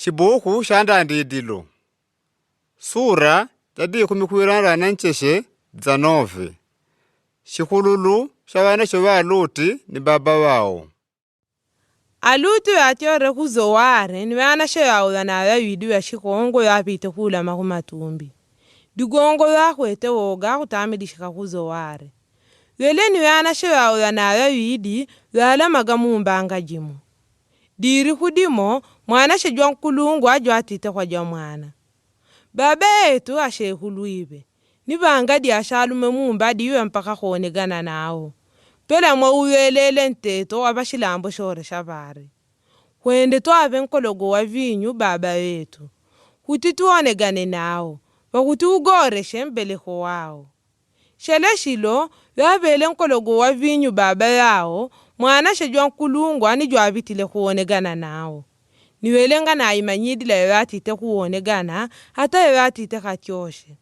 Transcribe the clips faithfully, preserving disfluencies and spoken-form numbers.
chibuku sha ndandidilo. Sura jadikumikwila na ncheche dza nove. Chikululu sha ŵanache ŵa luti ni baba ŵao. Aluti ŵatyole ku zowale ni ŵanache ŵao ŵanaŵaŵili ŵachikongo ŵapite kulama ku matumbi. Ligongo ŵakwete woga kutamilishika ku zowale. Ŵele ni ŵanache ŵao ŵanaŵaŵili ŵalamaga mu mbanga jimo. Diliku dimo mwanache jwa nkulungwa jwatite kwa jwa mwana, baba yetu ashekulwiŵe ni ŵanga dyachalume mumba diŵa mpaka kuwonegana nawo. Pela mwauŵelele nteto wa ŵachilambo chole cha ŵale, kwende twaŵe nkologo wa vinyu baba ŵetu kuti tuwonegane nawo, pakuti ugoleche mbeleko wawo. Chele chilo ŵaŵele nkologo wa vinyu baba ŵao mwanache jwa nkulungwa ni jwaŵitile kuwonegana nawo. Niŵelenga naimanyilila yeŵatite kuwonegana ata yeŵatite katyoche.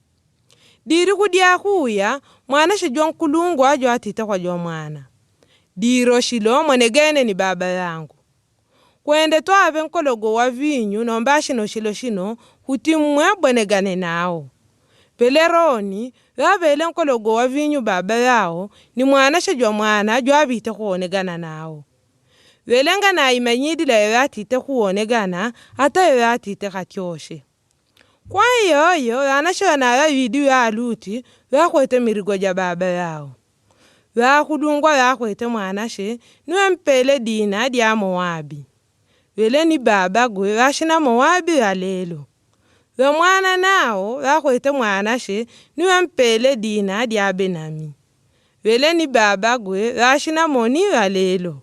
Diliku dyakuya mwanache jwa nkulungwa jwatite kwa jwa mwana, dilo chilo mwenegene ni baba ŵangu. Kwende twaŵe nkologo wa vinyu nomba chino chilo chino kuti mmwe mbonegane nawo. Pele loni ŵaŵele nkologo wa vinyu baba ŵao ni mwanache jwa mwana jwaŵite kuwonegana nawo. Ŵelenga naimanyilila yeŵatite kuwonegana ata yeŵatite katyoche. Kwa iyoiyo ŵanache ŵanaŵaŵili ŵa aluti ŵakwete miligo ja baba ŵao. Ŵakulungwa ŵakwete mwanache ni ŵampele dina dya mowabi. Ŵele ni babagwe ŵachina mowabi ŵalelo. Ŵamwana nawo ŵakwete mwanache ni ŵampele dina dya benami. Ŵele ni babagwe ŵachina moni ŵalelo.